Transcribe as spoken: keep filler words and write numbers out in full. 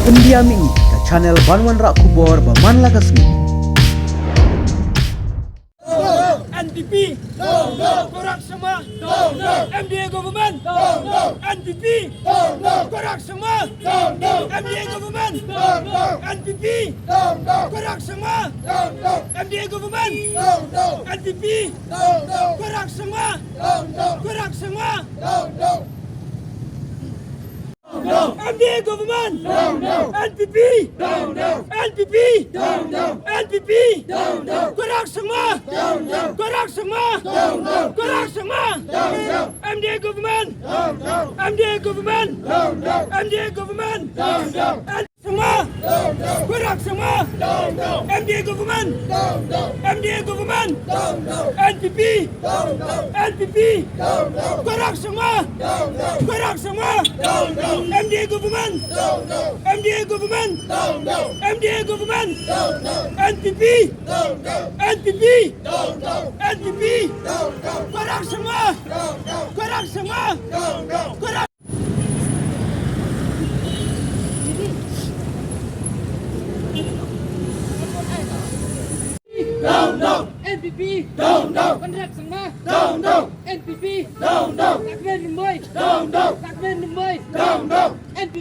India Mini, ka channel ban wanrah khubor ba man la ka sngi. N P P. Down, down. Korak Sangma. Down, down. M D A government. Down, down. N P P. Down, down. Korak Sangma. Down, down. M D A government. Down, down. N P P. Down, down. Korak Sangma. Down, down. M D A government. Down, down. N P P. Down, down. Korak Sangma. Down, down. Korak Sangma. Down, down. Down, down. M D A government. Down, down. N P P. Down, down. N P P. Down, down. N P P. Down, down. Korak Sangma. Down, down. Korak Sangma. Down, down. Korak Sangma. Down, down. M D A government. Down, down. M D A government. Down, down. M D A government. Down, down. Sangma. Down, down. Korak Sangma. Down, down. M D A government. Down, down. M D A government. Down, down. N P P. Down, down. N P P. Down, down. Korak Sangma. Down, down. Korak Sangma. Down, down. M D A government. Down, down. M D A government. Down, down. M D A government. Down, down. N P P. Down, down. N P P. Down, down. N P P. Down, down. Korak Sangma. Down, down. Korak Sangma. Down, down. Korak Down, down. N P P. Down, down. Conrad Sangma. Down, down. N P P. Down, down. Sakmen Mumbai. Down, down. Sakmen Mumbai. Down, down. N P P.